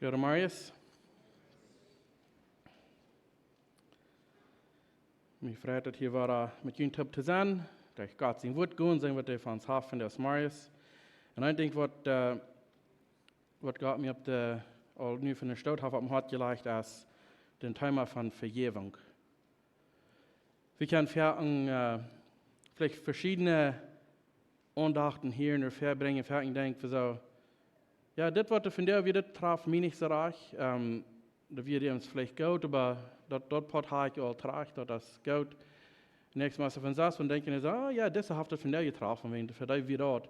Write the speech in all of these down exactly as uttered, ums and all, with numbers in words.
Broda Marius. Mie freit daut hia wada met junt toop to sennen. Derch Gott sien Wuat gonen, seenen waut hee fa ons haft vondoag, Marius. Un een Dinkj waut, äh, waut Gott mie opp de, aul nu fa eene Stoot haft opp mien Hoat jelajcht, es daut Thema von Vejäwunk. Wie kjennen foaken, äh, veleicht veschiedne Aundachten hia un doa väabrinjen, foaken denkj wie soo, jo, dit waut doa vondoag wia, dit traf mie nich soo rajcht. Ähm, daut wia ons veleicht goot, oba daut, daut Poat hab ekj aul trajcht, daut es goot. Näakjstet Mol es von sas, dan denkj wie soo, ah jo, dise haft daut vondoag jetroffen, wan fa dee wia daut.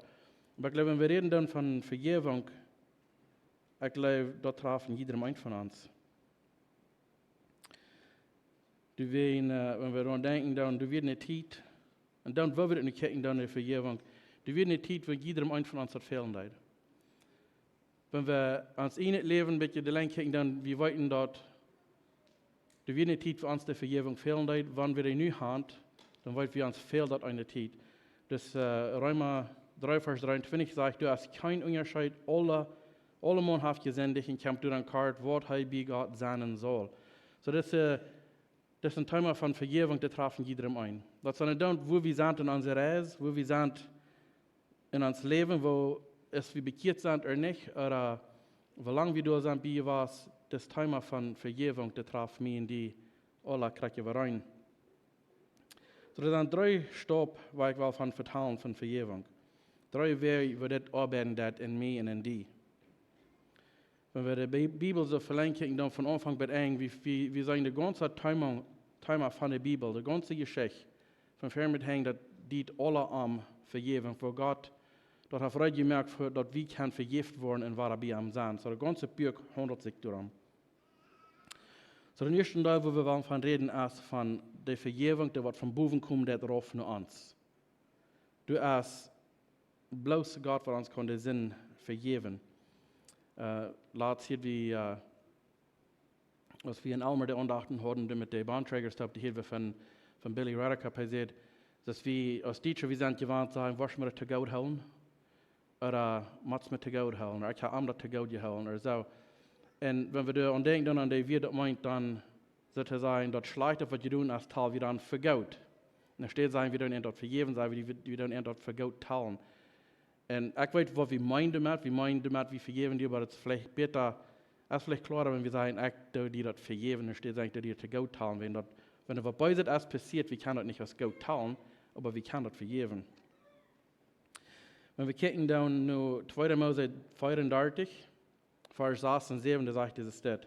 Oba ekj jleew, wan wie räden dan von Vejäwunk, ekj jleew, daut traf jieda eenen von ons. Du wieescht, äh, wan wie doaraun denkjen, dan, doa wia eene Tiet, un dan, woo wie daut nu kjikjen, dan de Vejäwunk, doa wia eene Tiet, wua jieda eena von ons daut fälen deed. Wan wie ons en daut Läwen een bät de Lenj kjikjen, dan, wie weeten daut, doa wia eene Tiet, wua ons de Vejäwunk fälen deed, wan wie dee nu haben, dan weet wie, ons fält daut en de Tiet. Dus, äh, Reema dree Varsch dreeuntwintich sajcht, doa es kjeen Unjascheet, aule, aule Maun haft jesindicht un kjemt doa aun kort, waut hee bie Gott sennen saul. Soo, daut es, äh, daut es een Thema von Vejäwunk, daut traf jieda eenen. Daut es dan, wua wie sent en onse Reis, wua wie sent en ons Läwen, woo, aus wie bekjieet sent ooda nich, ooda woo lang wie doa sent bie jewast, daut Thema von Vejäwunk, daut traf mie un die aula krakjt äwareen. Soo, doa sent dree Staup, wua ekj well von vetalen, von Vejäwunk. Dree Wäaj, woo dit oabeiden deit en mie un en die. Wan wie de Bi-, Bibel soo velenjd kjikjen, dan von Aunfank bat Enj, wie, wie, wie seenen daut gaunze Thema, Thema von de Bibel, de gaunze Jeschicht, von väaren bat Enj, daut deit aules om Vejäwunk, wua Gott daut haft reed jemoakt, fa daut wie kjennen vejäft woaren un wada bie am sennen. Soo, daut gaunze Buak haundelt sikj doarom. Soo, dän ieeschten Deel, wua wie wellen von räden, es von de Vejäwunk, dee waut von bowen kjemt, dee rauf no ons. Doa es bloos Gott, waut ons kaun de Sind vejäwen. Äh, latst hieed wie, äh, aus wie en Aylmer de Aundachten hauden, dee met de Bontrager Stop, dee hieed wie von, von Billy Redekop, hee säd, daut wie aus Dietsche, wie sent jewant to sajen, woascht mie daut to goot hoolen, ooda motst mie daut to goot hoolen, ooda ekj hab am daut to goot jehoolen, ooda soo. Un wan wie doa aun denkjen, dan aun dee Wieed, daut meent dan, soo to sajen, daut Schlajchte, waut jie doonen, es, tal wie dan fa goot. Un enne Städ sajen, wie doonen an daut vejäwen, sajen wie, wie, wie doonen an daut fa goot talen. Un ekj weet, waut wie meenen doamet, wie meenen doamet, wie vejäwen die, oba daut es veleicht bäta, es veleicht kloara, wan wie sajen, ekj doo die daut vejäwen, enne Städ sajen, ekj doo die daut to goot talen. Wan daut, wan doa waut Beeset es passieet, wie kjennen daut nich aus goot talen, oba wie kjennen daut vejäwen. Wan wie kjikjen dan no tweede Mose veeaundartich, Varsch sas un säwen, doa sajcht dit: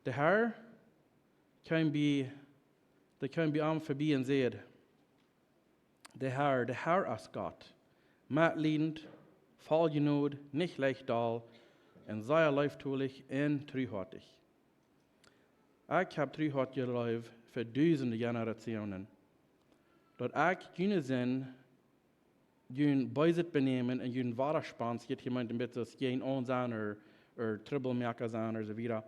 De Herr kjeem bie, dee kjeem bie am vebie un säd: De Herr, de Herr es Gott, metliedend, voll Jnod, nich leicht doll, un sea leeftolich un truhoatich. Ekj hab truhoatje Leew fa dusende Generationen, daut ekj june Sind, jun beeset Benämen un jun Wadaspanskjeit, hia meent een bät aus jäajenaun sennen, ooda, ooda Trubbelmoaka sennen, ooda soo wieda.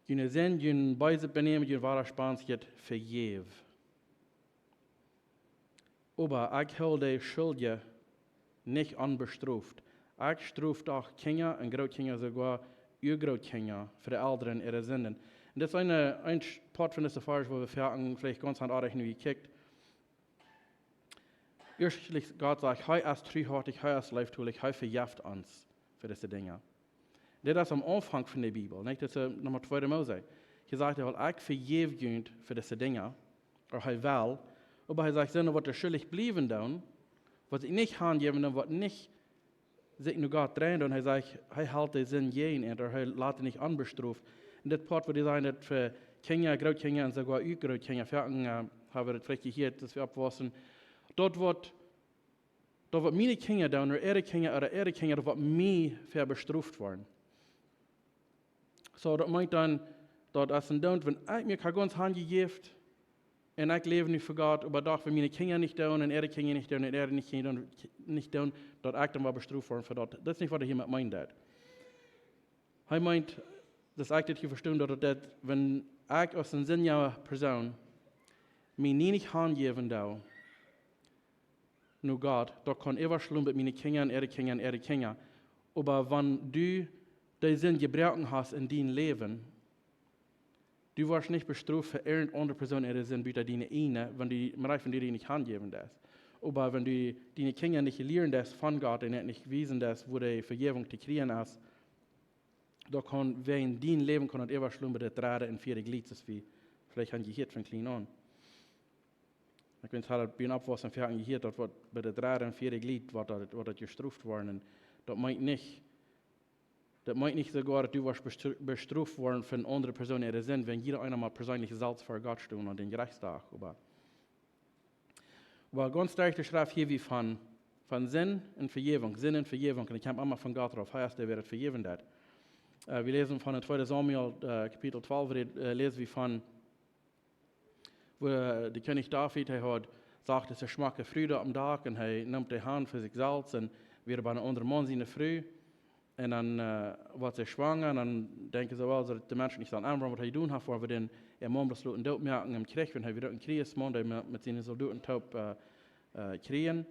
June Sind, jun beeset Benämen, jun Wadaspanskjeit vejäw. Oba ekj hool de Schuldje nich onbestroft. Ekj strof doch Kjinja un Grootkjinja, soogoa Uagrootkjinja, fa de Elren äare Sinden. Un dit es een, een Poat von dise Varsch, wua wie veleicht gaunz aundasch nu jekjikjt. Ieeschtlich, Gott sajcht, hee es truhoatich, hee es leeftolich, hee vejeft ons fa dise Dinja. Dit es aum Aunfank von de Bibel, nich? Dit es, äh, Numma tweede Mose. Hee sajcht, well, ekj vejäw junt fa dise Dinja, ooda hee well, oba hee sajcht, sent waut doa schuldich bliewen dan, waut sikj nich hanjäwen dan, waut nich sikj no Gott dreien dan, hee sajcht, hee helt de Sind jäajen an, ooda hee lat dee nich onbestroft. Un dit Poat, waut dee sajen, daut fa Kjinja, Grootkjinja un soogoa Uagrootkjinja, fa, äh, hab wie daut veleicht jehieet, aus wie oppwaussen, daut waut daut waut miene Kjinja doonen, ooda äare Kjinja, ooda äare Kjinja, daut woat mie fa bestroft woaren. Soo, daut meent dan, daut es een Doont, wan ekj mie gaunz hanjejäft un ekj läw nu fa Gott, oba doch, wan miene Kjinja nich doonen un äare Kjinja nich doonen un äare nich Kjinja doonen, nich doonen, daut ekj dan woa bestroft woaren fa daut. Daut es nich, waut hee hia meent. Hee meent, daut ekj dit hia vestonen, daut, daut, wan ekj aus een sindja Persoon mie nie nich hanjäwen doo no Gott, daut kaun äwaschlonen bat miene Kjinja un äare Kjinja un äare Kjinja. Oba wan du dee Sind jebroaken hast en dien Läwen, du woascht nich bestroft fa irjent aundre Persoon äare Sind buta diene ieejne, wan du, mau wan du die nich hanjäwen deist. Oba wan du diene Kjinja nich lieren deist von Gott un an nich wiesen deist, woo de Vejäwunk to kjrieen es, dan kaun wäajen dien Läwen kaun daut äwaschlonen bat daut dredde un vieede Jlied, soo aus wie veleicht han jehieet von kjlien aun. Ekj weet, ha daut bie een Oppwaussen foaken jehieet, daut woat bat daut dredde un vieede Jlied woat daut, woat daut jestroft woaren. Un daut meent nich, daut meent nich soogoa, daut du woascht bestro-, bestroft woaren fa eene aundre Persoon äare Sind, wan jieda eena mau perseenlich selfst ver Gott stonen aun dän Jerechtsdach. Oba, oba gaunz derch de Schreft hia wie von, von Sind un Vejäwunk, Sind un Vejäwunk. Un ekj kjeem emma von Gott rauf, hee es dee, wäa daut vejäwen deit. Äh, wie läsen von en tweede Samuel, äh, Kapitel twalf, räd-, äh, läsen wie von, woo, äh, de Kjennich David, hee haud, sach dise schmocke Fru doa oppem Dak un hee neem dee han fa sikj selfst un wia bie een aundren Maun siene Fru. Un dan, äh, woat see schwanga un dan denkjen see, well, soo daut de Menschen nich sellen aunwoaren, waut hee jedonen haft, woa wie dän, äa Maun bloos loten dootmoaken em Kjrich, wan hee wia een Kjrieesmaun, dee met, met siene Soldoten toop, äh, äh, kjrieejen.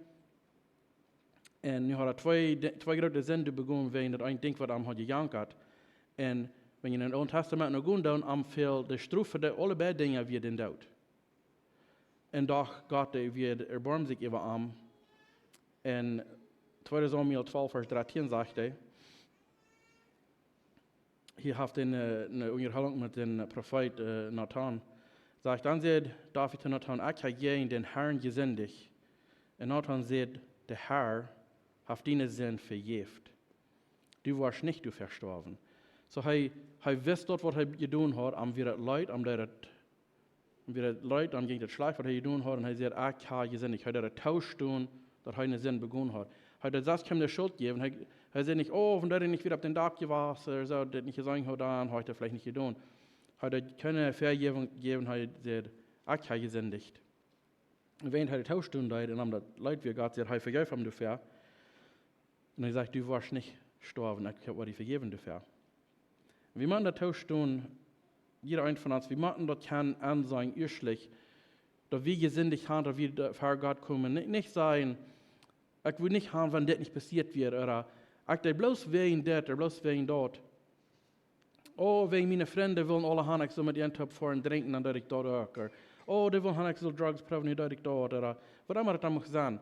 Un nu haud hee twee, de-, twee groote Sinden begonen, wäajen daut eene Dinkj, waut am haud jejankat. Un wan jie en daut Oole Tastament no gonen, dan am fäld de Strof fa dee aule beid Dinja wia dän Doot. Un doch Gott, dee wia erboarmsich äwa am. En tweede Samuel twalf, Varsch dreetieen sajcht hee, hee haft eene, äh, eene Unjahoolunk met dän Profeet, äh, Natan. Sajcht, dan säd David to Natan: "Ekj hab jäajen dän Herrn jesindicht." Un Natan säd: "De Herr haft diene Sind vejäft. Du woascht nich doafäa stoawen." Soo hee, hee wist daut, waut hee jedonen haud, am wia daut leet, am deed daut, am wia daut leet, am jinkj daut schlajcht, waut hee jedonen haud, un hee säd: "Ekj hab jesindicht." Hee deed daut toostonen, daut hee eene Sind begonen haud. Hee deed selfst kjeenem de Schult jäwen. Hee, hee säd nich: "Oh, wan dee nich wada opp dän Dak jewast, ooda soo, daut nich jeseenen haud, dan haud ekj daut veleicht nich jedonen." Hee deed kjeene Vejäwunk jäwen, hee säd: "Ekj hab jesindicht." Un wan hee daut toostonen deed un am daut leet wia, Gott säd, hee vejeef am doafäa. Un hee sajcht: "Du woascht nich stoawen, ekj woa die vejäwen doafäa." Wie motten daut toostonen, jieda eent von ons, wie motten daut kjennen enseenen, ieeschtlich, daut wie jesindicht haben, daut wie doa ver Gott komen. Nich, nich sajen: "Ekj wudd nich haben, wan dit nich passieet wia", ooda: "Ekj deed bloos wäajen dit, ooda bloos wäajen daut." "Oh, wäajen miene Frind wullen aule haben, ekj sull met an toop foaren drinkjen, dan deed ekj daut uk." Ooda: "Oh, dee wullen haben, ekj sull Drugs proowen, nu deed ekj daut." Ooda waut emma daut dan mucht sennen.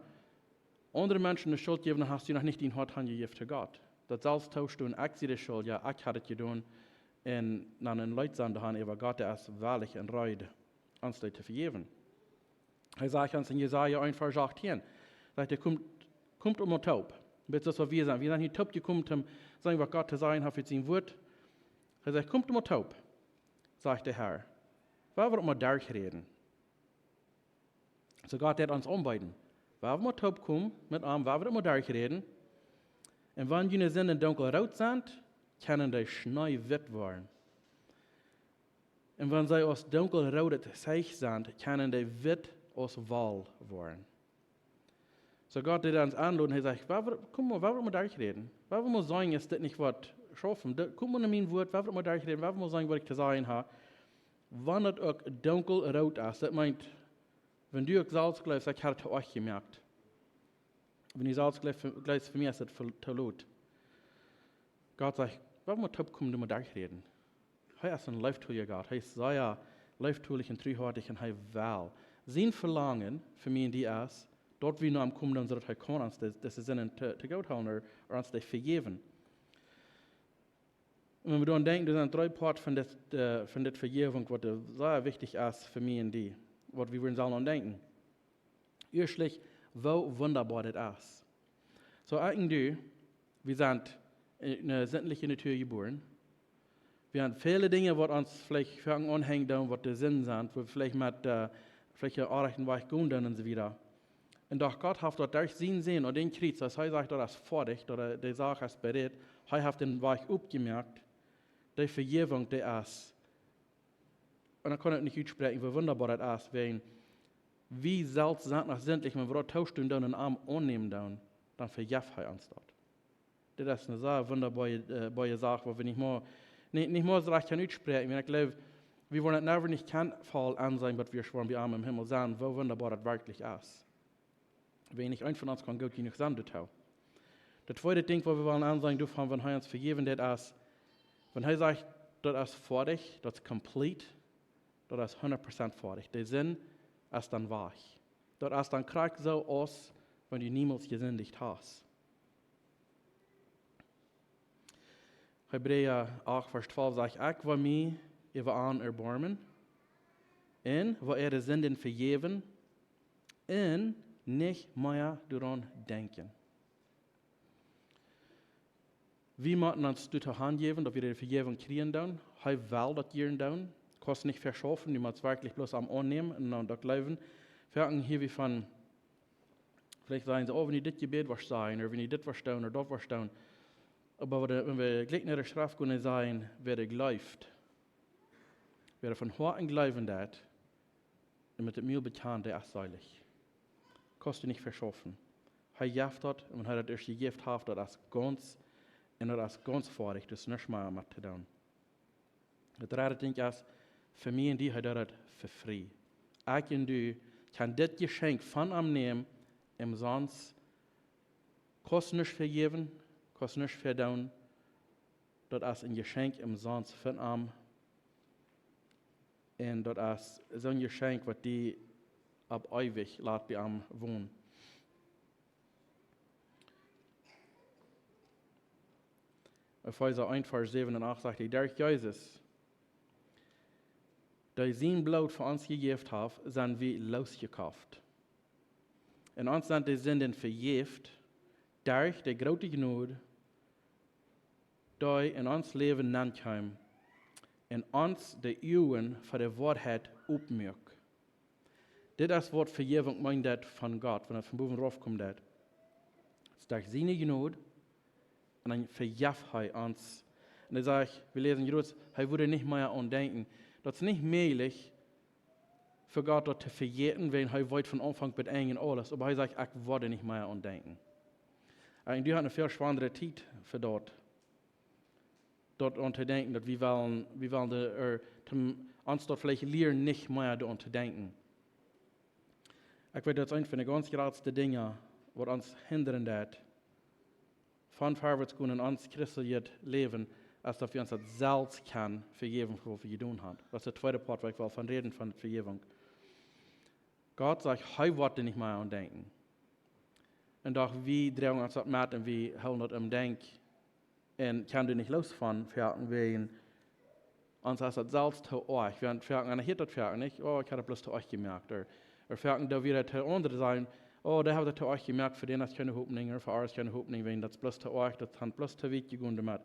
Aundre Menschen de Schult jäwen, dan hast du noch nich dien Hoat hanjejäft to Gott. Daut selfst toostonen, ekj sie de Schult, jo, ekj hab daut jedonen. Un dan een Leet sennen doaraun, äwa Gott, dee es wellich un reed, ons daut to vejäwen. Hee sajcht ons en Jesaja eent, Varsch achtieen, sajcht hee: "Komt, komt emol toop." Dit es waut wie sent. Wie sent hia toop jekomen, om to seenen, waut Gott to sajen haft fa sien Wuat. Hee sajcht: "Komt emol toop, sajcht de Herr. Woa wie daut mol derchräden." Soo Gott deed ons aunbeeden: "Woa wie mol toop komen met am, woa wie daut mol derchräden. Un wan june Sinden dunkelroot sent, kjennen dee schneewitt woaren. Un wan see aus dunkelroodet Zeich sent, kjennen dee witt aus Woll woaren." Soo Gott deed ons enloden, hee sajcht: "Woa wie, komm mol, woa wie mol derchräden. Woa wie mol seenen, es dit nich waut schaufen. Dit, komm mol no mien Wuat, woa wie mol derchräden, woa wie mol seenen, waut ekj to sajen hab. Wan daut uk dunkelroot es." Daut meent, wan du uk selfst jleefst, ekj hab daut to oajch jemoakt. Wan du selfst jleefst, jleefst, fa mie es daut too lot. Gott sajcht: "Woa wie mol toop komen, doa mol derchräden." Hee es een leeftoolja Gott. Hee es sea leeftoolja un truhoatich un hee well. Sien Velangen fa mie un die es, daut wie no am komen, dan soo daut hee kaun ons dise, dise Sinden to, to Gott hoolen ooda, ooda ons dee vejäwen. Un wan wie dan denkjen, doa sent dree Poat von dit, äh, von dit Vejäwunk, waut, äh, sea wichtich es fa mie un die, waut wie wudden sellen aun denkjen. Ieeschtlich, woo wundaboa dit es. Soo, ekj un du, wie sent en eene sindliche Natua jebuaren. Wie haben väle Dinja, waut ons veleicht foaken aunhenjen doonen, waut de Sind sent, wua wie veleicht met, äh, veleicht oajch en Wajch gonen doonen un soo wieda. Un doch Gott haft daut derch sienen Sän aun dän Kjriez, aus hee sajcht, daut es foadich, daut hee, de Sach es bereit, hee haft dän Wajch opjemoakt, de Vejäwunk, dee es. Un ekj kaun et nich utspräakjen, woo wundaboa daut es, wan wie selfst sent noch sindlich, wan wie daut toostonen doonen un am aunnämen doonen, dan vejeft hee ons daut. Dit es eene sea wundaboa, äh, boa Sach, waut wie nich mol, nich, nich mol soo rajcht kjennen utspräakjen. Wan ekj jleew, wie woaren et never nich kjennen voll enseenen, waut wie woaren bie am em Himmel sennen, woo wundaboa daut werkjlich es. Wan nich eena von ons kaun goot jenuach sennen doatoo. Daut tweede Dinkj, waut wie wellen aunsajen doavon, wan hee ons vejäwen deit, es, wan hee sajcht, daut es foadich, daut es complete, daut es hundat Prozent foadich. De Sind es dan wajch. Daut es dan krakjt soo aus wan du niemols jesindicht hast. Hebräa acht, Varsch twalf sajcht: "Ekj woa mie äwa an erboarmen un woa äare Sinden vejäwen un nich mea doaraun denkjen." Wie motten ons doatoo hanjäwen, daut wie de Vejäwunk kjrieen doonen. Hee well daut jieren doonen. Kaust nich veschaufen, du motst werkjlich bloos am aunnämen un dan daut jleewen. Foaken hia wie von, veleicht sajen see: "Oh, wan du dit Jebäd wurscht sajen, ooda wan du dit wurscht doonen, ooda daut wurscht doonen." Oba wan wie, wan wie jlikj no de Schreft gonen un sajen: "Wäa jleeft, wäa von Hoaten jleewen deit un met däm Mul bekjant, dee es seelich." Kaust du nich veschaufen. Hee jeft daut, un wan hee daut ieescht jejäft haft, daut es gaunz, un daut es gaunz foadich, doa es nuscht mea met to doonen. Daut dredde Dinkj es, fa mie un die, hee deit daut fa free. Ekj un du kjennen dit Jeschenkj von am nämen, omsonst. Kaust nuscht vejäwen, kaust nuscht vedoonen. Daut es een Jeschenkj omsonst von am. Un daut es soon Jeschenkj, waut die opp eewich lat bie am wonen. Efeesa eent, Varsch säwen un acht sajcht hee: "Derch Jesus, dee sien Bloot fa ons jejäft haft, sent wie loosjekoft. Un ons sent de Sinden vejäft derch de groote Jnod, dee en ons Läwen nenkjeem un ons de Uagen fa de Woarheit opmuak." Dit es, waut Vejäwunk meent, daut von Gott, wan et von bowen rauf kjemt, daut es derch siene Jnod, un dan vejeft hee ons. Un dan sajcht, wie läsen jrod, hee woat nich mea aun denkjen. Daut es nich mäajlich fa Gott daut to vejäten, wiels hee weet von Aunfank bat Enj aules, oba hee sajcht: "Ekj woa nich mea aun denkjen." Un du hast eene väl schwoarere Tiet fa daut, daut aun to denkjen, daut wie wellen, wie wellen de, ea, toom, ons daut veleicht lieren, nich mea doaraun to denkjen. Ekj weet, daut es eent von de gaunz jratste Dinja, waut ons hindren deit von verwoats gonen en ons christeljet Läwen, es daut wie ons daut selfst kjennen vejäwen, fa waut wie jedonen haben. Daut es de tweede Poat, wua ekj well von räden, von Vejäwunk. Gott sajcht, hee woat doa nich mea aun denkjen. Un doch wie droagen ons daut met un wie hoolen daut em Denkj un kjennen doa nich loos von, foaken wäajen ons es daut selfst too oajch. Wie foaken, un hee haft daut foaken nich: "Oh, ekj hab daut bloos too oajch jemoakt." Ooda, ooda foaken, daut wie daut to aundre sajen: "Oh, dee haft daut too oajch jemoakt, fa dän es kjeene Hopninj, ooda fa ar es kjeene Hopninj, wiels daut es bloos too oajch, dee sent bloos too wiet jegonen doamet."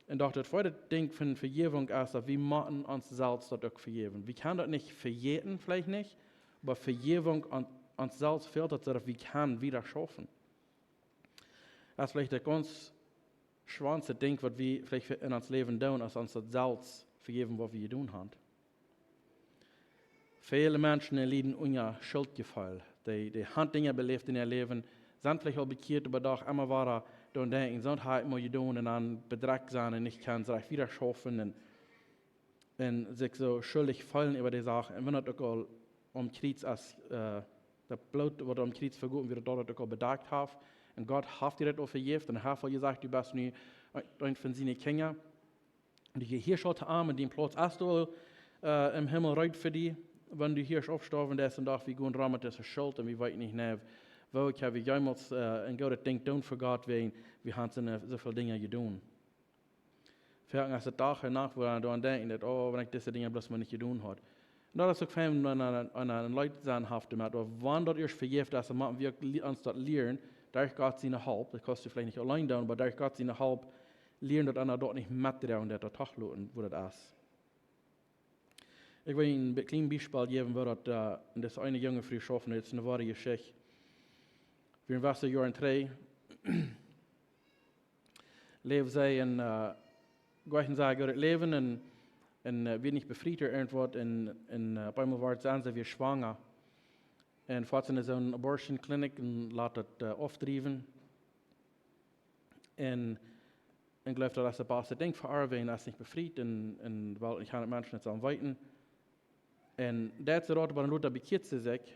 Un doch daut tweede Dinkj von Vejäwunk es, daut wie motten ons selfst daut uk vejäwen. Wie kjennen daut nich vejäten, veleicht nich, oba Vejäwunk aun ons selfst fält daut, soo daut wie kjennen wieda schaufen. Daut es veleicht daut gaunz schwoaste Dinkj, waut wie veleicht en ons Läwen doonen, es ons daut selfst vejäwen, waut wie jedonen haben. Väle Menschen lieden unja Schuldjefeel. Dee, dee haben Dinja beläft en äa Läwen, sent veleicht aul bekjieet, oba doch emma wada doaraun denkjen: "Soo haud ekj mau jedonen", un dan bedrekjt sennen un nich kjennen rajcht wieda schaufen un, un sikj soo schuldich feelen äwa dee Sach. Un wan daut uk aul aum Kjriez es, ea, daut Bloot, waut aum Kjriez vegoten wort, daut daut uk aul bedakjt haft. Un Gott haft die daut aul vejäft un haft aul jesajcht: "Du best nu eent von siene Kjinja. Du jehieescht aul to am un dien Plauz es aul, ea, em Himmel reed fa die, wan du hia oppstoawen deist." Un doch wie gonen rom met dise Schult un wie weeten nich, nä, woo kjenn wie jemols, ea, een goodet Dinkj doonen fa Gott, wiels wie haben soo, soo väl Dinja jedonen. Foaken es daut Dach un Nacht, wua wie doaraun denkjen, daut: "Oh, wan ekj dise Dinja bloos mau nich jedonen haud." Un daut es uk fein, wan eena, wan eena een Leet sennen haft doamet, oba wan daut ieescht vejäft es, dan motten wie uk lie-, ons daut lieren, derch Gott siene Help, daut kaust du veleicht nich auleen doonen, oba derch Gott siene Help lieren, daut eena daut nich metdroagen deit, daut doch loten, woo daut es. Ekj well een be-, kjlien Biespel jäwen, woo daut, ea, en dise eene junge Fru schauft, daut es eene woare Jeschicht. Wie en Westajoaren dree läwd see en, ea, goa nich soo goodet Läwen un, un, ea, wia nich befriet ooda irjentwaut un, un, ea, opp eemol wort see, see wia schwanga. Un foat see no soon abortion clinic un leet daut, ea, aufdriewen. Un, un jleewd, daut es daut baste Dinkj fa ar, wiels see es nich befriet un, un well nich aundre Menschen daut sellen weeten. Un daut see daut, oba dan lota bekjieet see sikj.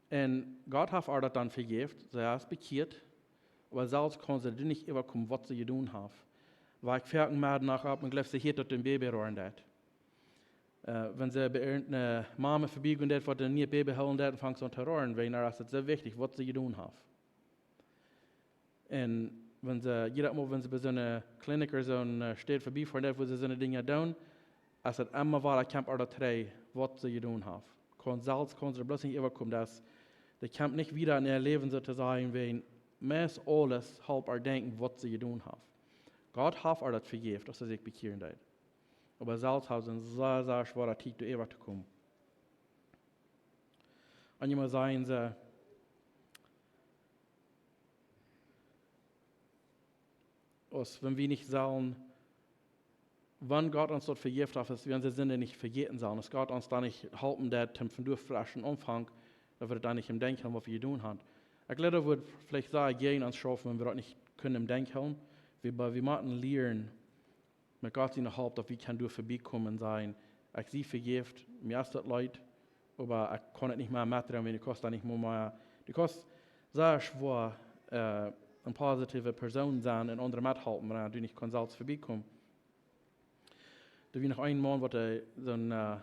Un Gott haft ar daut dan vejäft, see es bekjieet. Oba selfst kaun see doa nich äwakomen, waut see jedonen haft. Wua ekj foaken mea nopp, un jleew, see hieet daut een Baby roaren deit. Wan see bie eene Mama vebie gonen deit, waut een nieet Baby hoolen deit, un fangt see aun to roaren, wiels ar es daut soo wichtich, waut see jedonen haft. Un wan see, jieda Mol, wan see bie soone Klinik ooda soone Städ vebie foaren deit, wua see soone Dinja doonen, es daut emma wada, kjemt ar daut trigj, waut see jedonen haft. Kaun selfst, kaun see bloos nich äwakomen, daut dee kjemt nich wieda en äa Läwen, soo to sajen, wiels meist aules halpt ar denkjen, waut see jedonen haft. Gott haft ar daut vejäft, aus see sikj bekjieren deed. Oba selfst haft see eene sea, sea schwoare Tiet, doa äwa to komen. Un jie motten seenen, see, aus wan wie nich sellen, wan Gott ons daut vejäft haft, aus wie onse Sinden nich vejäten sellen, aus Gott ons dan nich halpen deit, toom von doa fresch aunfangen, daut wie daut dan nich em Denkj haben, waut wie jedonen haben. Ekj jleew, daut wudd veleicht sea jäajen ons schaufen, wan wie daut nich kjennen em Denkj haben. Wie, oba wie motten lieren, met Gott siene Help, daut wie kjennen doa vebie komen un sajen: "Ekj sie vejäft, mie es daut leet, oba ekj kaun daut nich mea metdroagen, wiels du kaust daut nich mea, mea, du kaust sea schwoa, äh, eene positive Persoon sennen un aundre methalpen, wan du nich kaust selfst vebie komen." Doa wia noch een Maun, waut hee, soon, äh,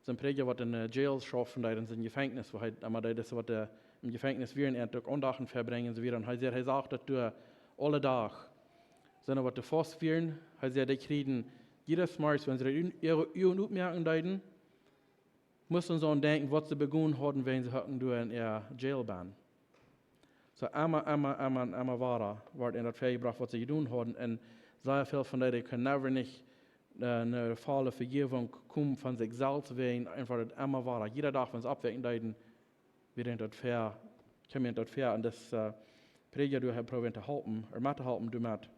soon Prädja, waut en, äh, Jail schaufen deed, en soon Jefenkjnis, wua hee emma deed, daut waut, äh, em Jefenkjnis wieren, un uk Aundachten vebrinjen, un soo wieda. Un hee säd, hee sach daut doa aule Doag. Sent waut doa faust wieren, hee säd, dee kjrieejen jiedes Mol, wan see äare Uagen, äare Uagen opmoaken deeden, musten see aun denkjen, waut see begonen hauden, wan see hauden doa en äa Jail benen. Soo emma, emma, emma, emma wada wort an daut väajebrocht, waut see jedonen hauden. Un sea väl von dee, dee kunnen never nich, äh, eene volle Vejäwunk komen von sikj selfst, wäajen eenfach daut emma wada, jieda Doag, wan see oppwaken deeden, wia an daut väa, kjeem an daut väa. Un daut, äh, Prädja doa haft probeat to halpen, ooda mettohalpen doamet,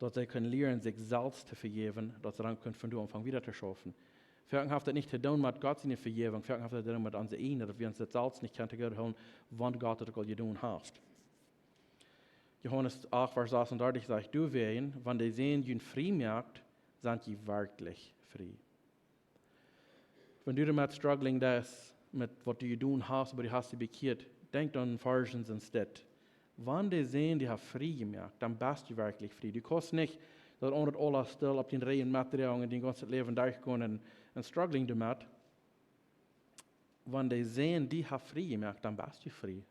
daut see kunnen lieren, sikj selfst to vejäwen, daut see dan kunnen von doa aunfangen wieda to schaufen. Foaken haft daut nich to doonen met Gott siene Vejäwunk, foaken haft daut to doonen met onse ieejne, daut wie ons daut selfst nich kjennen to Gott hoolen, wan Gott daut aul jedonen haft. Johanes acht, Varsch sasuntachtig sajcht: "Doawäajen, wan de Sän junt frie moakt, sent jie werkjlich frie." Wan du doamet struggling deist, met waut du jedonen hast, oba du hast die bekjieet, denkj dan Varsch soo aus dit: "Wan de Sän die haft frie jemoakt, dan best du werkjlich frie." Du kaust nich daut aundre aules stell opp dien Rigjen metdroagen un dien gaunzet Läwen derchgonen un, un struggling doamet. Wan de Sän die haft frie jemoakt, dan best du frie.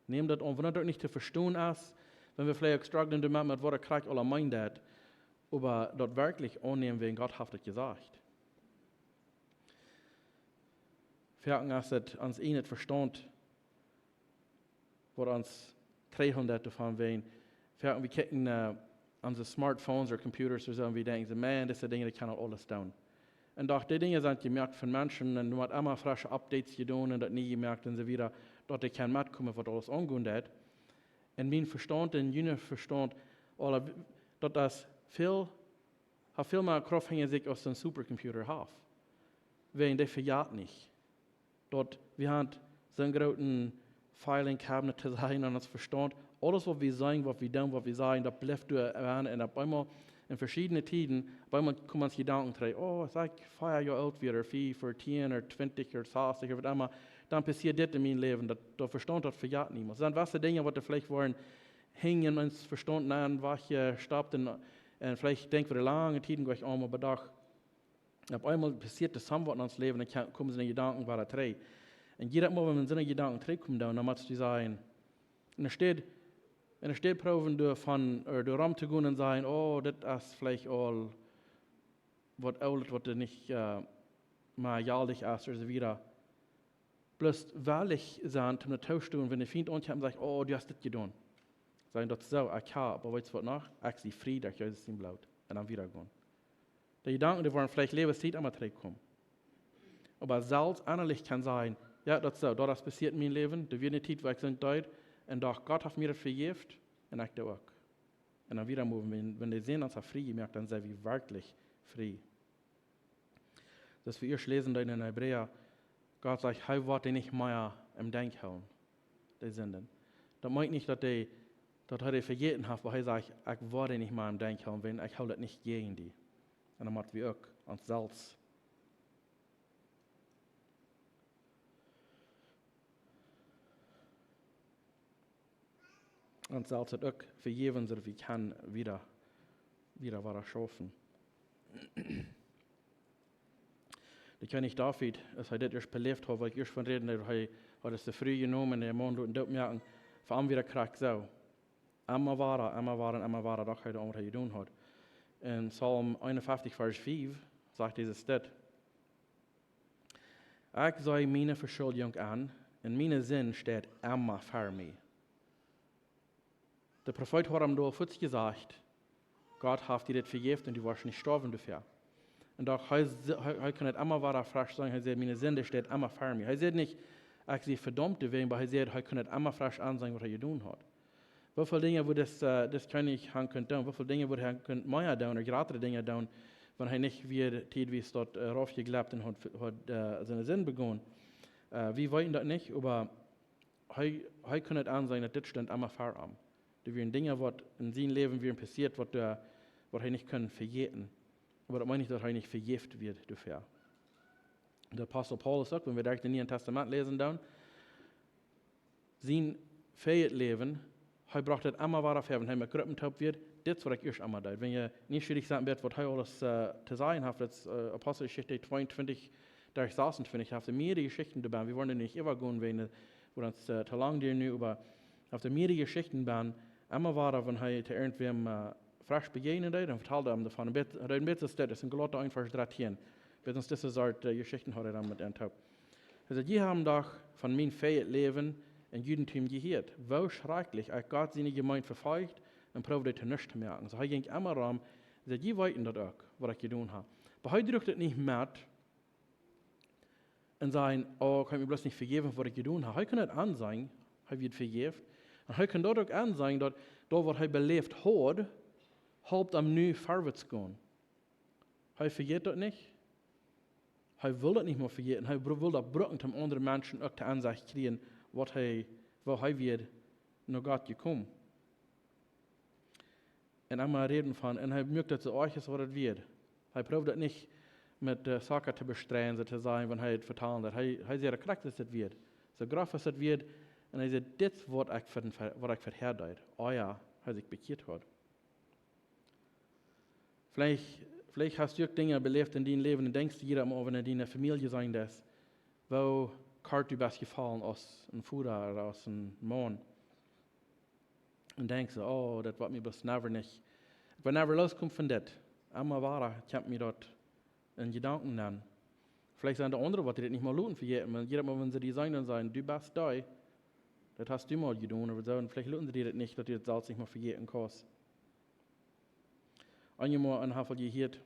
Nem daut aun, wan daut nich to vestonen es, wan wie veleicht strugglen doamet, met waut daut krakjt aula meent, oba daut werkjlich aunnämen, wäajen Gott haft daut jesajcht. Foaken es daut ons ieejnet Vestaunt, waut ons trigjhoolen deit doavon, wäajen foaken wie kjikjen, äh, onse Smartphones ooda Computers ooda soo, un wie denkjen soo: "Man, dise Dinja, dee kjennen aules doonen." Un doch, dee Dinja sent jemoakt von Menschen, un doa woat emma fresche Updates jedonen un daut nie jemoakt un soo wieda, daut dee kjennen metkomen, waut aules aungonen deit. Un mien Vestaunt un june Vestaunt, aule, daut es väl, haft väl mea Krauft hinja sikj aus een Supercomputer haft. Wäajen dee vejat nich. Daut, wie haben soon grooten filing cabinet to sajen aun ons Vestaunt. Aules waut wie seenen, waut wie doonen, waut wie sajen, daut blift doa aun. Un opp eemol, en veschiedne Tieden, opp eemol komen ons Jedanken trigj: "Oh, aus ekj fief Joa oolt wia, ooda fief, ooda tieen, ooda twintich, ooda sastich, ooda waut emma, dan passieet dit en mien Läwen." Daut, daut Vestaunt, daut vejat niemols. Dan waut de Dinja, waut doa veleicht woaren hinjen ons Vestaunt nenn wajchjestoppt un, un veleicht denkj wie doa lange Tieden goanich aun, oba doch, opp eemol passieet doa something en ons Läwen, dan kje-, komen soone Jedanken wada trigj. Un jiedet Mol, wan soone Jedanken trigjkomen, dan, dan motst du sajen, enne Städ, enne Städ proowen doavon, äh, doarom to gonen un sajen: "Oh, dit es veleicht aul waut oolt, waut doa nich, äh, mea jeltich es," ooda soo wieda. Bloos wellich sennen, om daut to doonen, wan de Fient aunkjemt un sajcht: "Oh, du hast dit jedonen." Sajen: "Daut es soo, ekj hab, oba weetst waut noch? Ekj sie frie derch Jesus sien Bloot." Un dan wieda gonen. De Jedanken, dee woaren veleicht Läwenstiet emma trigjkomen. Oba selfst ennalich kaun sajen: "Jo, daut es soo, daut es passieet en mien Läwen, doa wia eene Tiet, wua ekj soo deed, un doch, Gott haft mie daut vejäft, un ekj doo uk." Un dan wieda moven, wan, wan de Sän ons haft frie jemoakt, dan sent wie werkjlich frie. Daut wie ieescht läsen deeden en Hebräa, Gott sajcht, hee woat dee nich mea em Denkj hoolen, dee Sinden. Daut meent nich, daut hee, daut hee dee vejäten haft, oba hee sajcht: "Ekj woa dee nich mea em Denkj hoolen, wiels ekj hool daut nich jäajen die." Un dan mott wie uk ons selfst. ons selfst daut uk vejäwen, soo daut wie kjennen wada, wada, wada schaufen. De Kjennich David, aus hee dit ieescht beläft haud, waut ekj ieescht von räden deed, hee haud de Fru jenomen un dän Maun loten dootmoaken, fa am wia daut krakjt soo. Emma wada, emma wada, emma wada, daut hee daut aundre jedonen haud. En Psalm eenunfeftich, Varsch fief, sajcht Jesus dit: Ekj see miene Veschuldjunk aun, un miene Sind steit emma ver mie. De Profeet haud am doa fuaz jesajcht: Gott haft die dit vejäft un du woascht nich stoawen doafäa. Un doch, hee, hee, hee kunn et emma wada fresch sajen, hee säd: Miene Sind steit emma ver mie. Hee säd nich: Ekj sie vedaumt doawäajen, oba hee säd, hee kunn et emma fresch aunsajen, waut hee jedonen haud. Woo väl Dinja wudd dis, äh, dis Kjennich han kunt doonen? Woo väl Dinja wudd hee han kunt mea doonen, ooda jratre Dinja doonen, wan hee nich wia tiedwies doa, äh, raufjejlept un haud, haud, äh, siene Sind begonen? Äh, wie weeten daut nich, oba hee, hee kunn et aunsajen, daut dit stunt emma ver am. Doa wieren Dinja, waut en sien Läwen wieren passieet, waut, äh, waut hee nich kunn vejäten. Oba daut meent nich, daut hee nich vejäft wia doafäa. De Apostel Paulus uk, wan wie derch daut Niee Tastament läsen doonen, sien väajet Läwen, hee brocht et emma wada väa, wan hee met Gruppen toop wia: Dit es, waut ekj ieescht emma deed. Wan jie nieschierich sent, waut hee aules, äh, to sajen haft, daut es, äh, Aposteljeschicht tweeuntwintich, Varsch sasuntwintich, haft hee mea Jeschichten doabie. Wie woaren doa nich äwagonen, wäajen, äh, wudd ons, äh, too lang dieren nu, oba haft hee mea Jeschichten doabie, emma wada, wan hee to irjentwäm, äh, fresch bejäajnen deed, dan vetald hee am doavon. Een bät, hee deed een bät soo aus dit, es en Galata eent, Varsch dartieen. Bat ons dise Sort, äh, Jeschichten haud hee dan met an toop. Hee säd: Jie haben doch von mien väajet Läwen em Judentum jehieet, woo schrakjlich ekj Gott siene Jemeent vefolcht un proowd to nuscht to moaken. Soo hee jinkj emma rom, hee säd: Jie weeten daut uk, waut ekj jedonen hab. Oba hee druach daut nich met un säd: Oh, kaun mie bloos nich vejäwen, waut ekj jedonen hab. Hee kunn et aunsajen, hee wia vejäft. Un hee kunn daut uk aunsajen, daut daut, waut hee beläft haud, halpt am nu verwoats gonen. Hee vejät daut nich. Hee well daut nich mea vejäten. Hee bru-, well daut brucken, om aundre Menschen uk to Ensecht kjrieen, waut hee, woo hee wia no Gott jekomen. Un emma räden von, un hee muak daut soo oajch aus waut et wia. Hee proowd daut nich met, äh, Socka to bestreien, soo to sajen, wan hee et vetalen deed. Hee, hee säd daut krakjt aus et wia. Soo groff aus et wia. Un hee säd: Dit es, waut ekj ver-, waut ekj verhäa deed, ea hee sikj bekjieet haud. Veleicht, veleicht hast du uk Dinja beläft en dien Läwen un denkjst hia aun, wan du en diene Famielje seenen deist, woo kort du best jefollen aus een Voda ooda aus een Maun. Un denkjst: Oh, daut woat mie bloos never nich, ekj woa never loskomen von dit. Emma wada kjemt mie daut en Jedanken aun. Veleicht sent doa aundre, waut die dit nich mol loten vejäten, wan jie daut mol, wan see die seenen, dan sajen: Du best dee, daut hast du mol jedonen, ooda soo. Un veleicht loten see die dit nich, daut du daut selfst nich mol vejäten kaust. Eenjemol, un hab aul jehieet,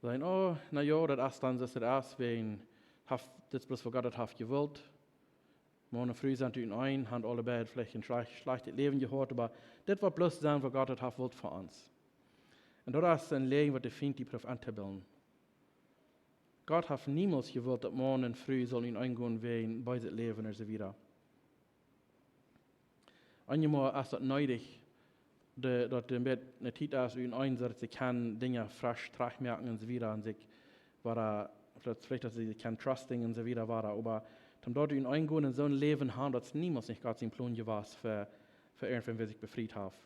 sajen: Oh, na jo, daut es dan soo aus et es, wäajen haft, dit es bloos, waut Gott daut haft jewult. Maun un Fru sent utenaunda, haben aule beid veleicht een schlajcht-, schlajchtet Läwen jehaut, oba dit woat bloos sennen, waut Gott daut haft jewult fa ons. Un daut es een Läajen, waut de Fient die proowt auntobillen. Gott haft niemols jewult, daut Maun un Fru sellen utenaunda gonen wäajen beeset Läwen un soo wieda. Eenjemol es daut needich, de, daut een bät eene Tiet es, utenaunda, soo daut see kjennen Dinja fresch trajchtmoaken un soo wieda un sikj wada, veleicht, veleicht daut see kjennen trusting un soo wieda wada. Oba om doa utenaunda gonen un soon Läwen haben, daut es niemols nich Gott sien Plon jewast fa, fa irjentwäm, wäa sikj befriet haft.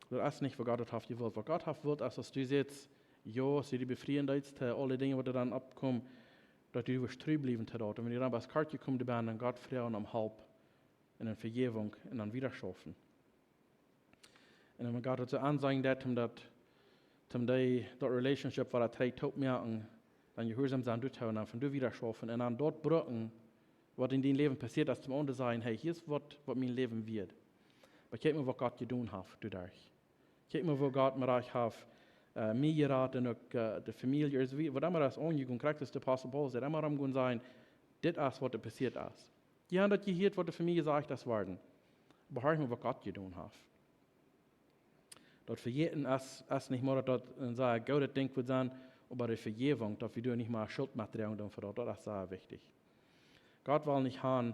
Daut es nich, waut Gott daut haft jewult. Waut Gott haft jewult, es, aus du sajchst: Jo, aus du die befrieen deetst, äh, aule Dinja, waut doa dan oppkomen, daut du woascht tru bliewen to daut. Un wan du dan best kort jekomen best, dan Gott froagen om Help un om Vejäwunk un dan wieda schaufen. Un wan Gott daut soo aunsajen deit, om daut, om dee, daut Relationship wada trigj toop moaken, dan jehuarsom sennen doatoo un dan von doa wieda schaufen un dan daut brucken, waut en dien Läwen passieet es, om aundre to sajen: Hey, hia es waut, waut mien Läwen wieet. Oba kjikj mol, waut Gott jedonen haft doaderch. Kjikj mol, woo Gott mie rajcht haft, äh, mie jerat un uk, äh, de Famielje, es wie, waut emma es aunjegonen, krakjt aus de Apostel Paulus, dee emma romgonen sajen: Dit es, waut doa passieet es. Jie haben daut jehieet, waut doa fa mie jesajcht es worden. Oba horch mol, waut Gott jedonen haft. Daut Vejäten es, es nich mau, daut daut een sea goodet Dinkj woat sennen, oba de Vejäwunk, daut wie doa nich mea Schult metdroagen doonen fa daut, daut es sea wichtich. Gott well nich haben,